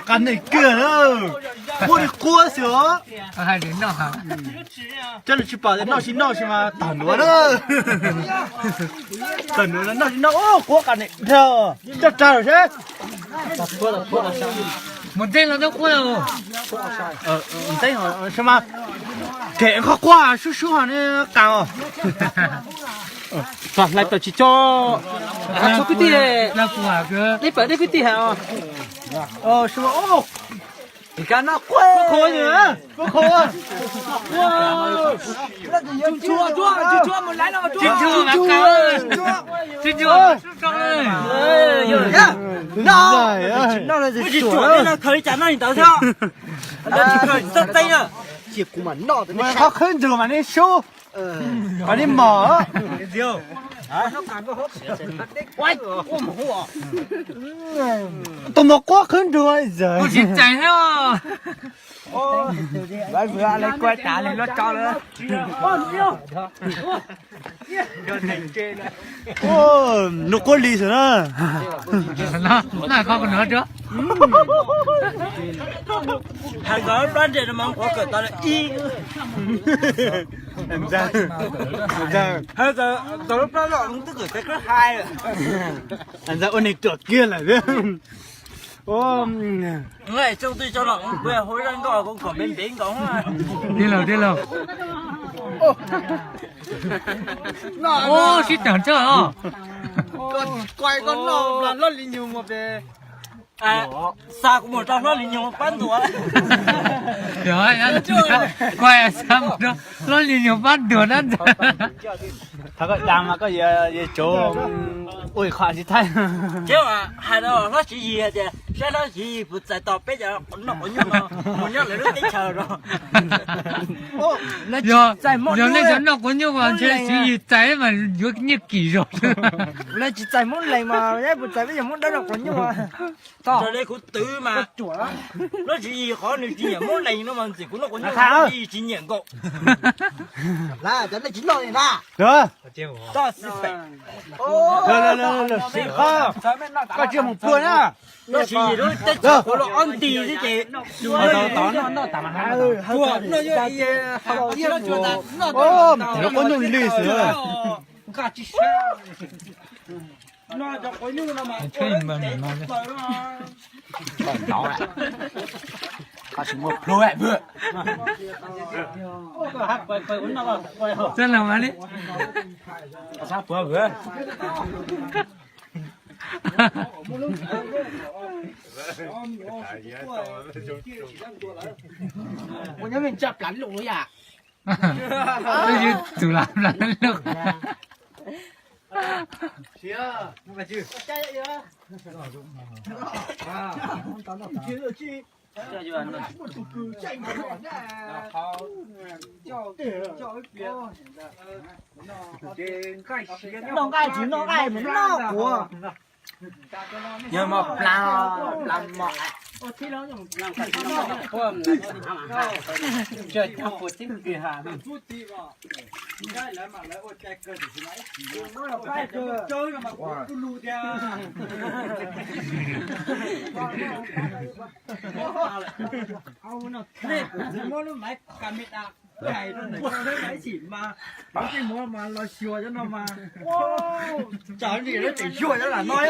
Qab neeg kiag na, quab li quab xwb os. Hais li no, coj li tsis pom tias noj tsis noj sis mas tag nuav na. Tag nuav noj tsis noj, quab qab neeg dhau, coj rag lawm seb. Mus ntxeeb los ntxeeb quab. Ntxeeb mas, them qhov quab sub sub ne qas os. Hlais tawm tsis tso. Kwv tij, nej pom nej kwv tij hais os. Kuv qhuav, kuv qhuav. Tsis tsuam no khaws li cas noj li ntawd xwb. Tsis khaws txhob txeeb na. Qhov qhwv nrug mas nej sub, qhov nej mos. Tus mos quab qhwv nrug. Nws quab li xwb na. Hais kom plab ntseg no mas kuv kawm tau ib. Hais kom lub plab loj twb kawm tau hais. Ua neeg ruam kiag lawm. Tsooj twg tso los kuv hu zaj nkauj kom npe npe nkaus. Tij laug, tij laug. Sib tawm tso os. Koj noj hlob li nyuag mus pem. Xa kuv mus rau hlob li nyuag pab ntuas. Koj xa mus rau hlob li nyuag pab ntuas dab ntag. Thov koj dag mas koj yuav tsum ua ib qho tsis thaij. Ces hais rau hlob Tswv Yig hais tias saib hlob Tswv Yig puas txais tau peb cov noj quav nyuj no mus nyob lawv lub teb chaws rau. Yog nej cov noj quav nyuj mas ntshe Tswv Yig txais mas yuav nyiaj kim zog. Lawv tsis txais Hmoob Lees mas puas txais peb cov Hmoob Dawb noj quav nyuj. Raws li kuv twv mas, hlob Tswv Yig qhov nws tsis nyiam Hmoob Lees no mas ntxim kuv noj quav nyuj, hlob Tswv Yig tsis nyiam nkaus. Cov nej tsis noj li ntag. Koj tsis mus pluag na. Hlob Tswv Yig lub teb chaws kuv los ob nti xwb ces. Noj quav nyuj li xwb. Txawj los mas li. Tus lam lam lug. Noj nqaij tsis noj nqaij mus noj quav. Yog mos plas, plas mos. Nej kuv muab lub maiv kamera cais rau ntawm koj lub maiv xim mas, lub tej muab mas los xyuas cov no mas, tsam ntsis lawv tseem xyuas cov lam no os.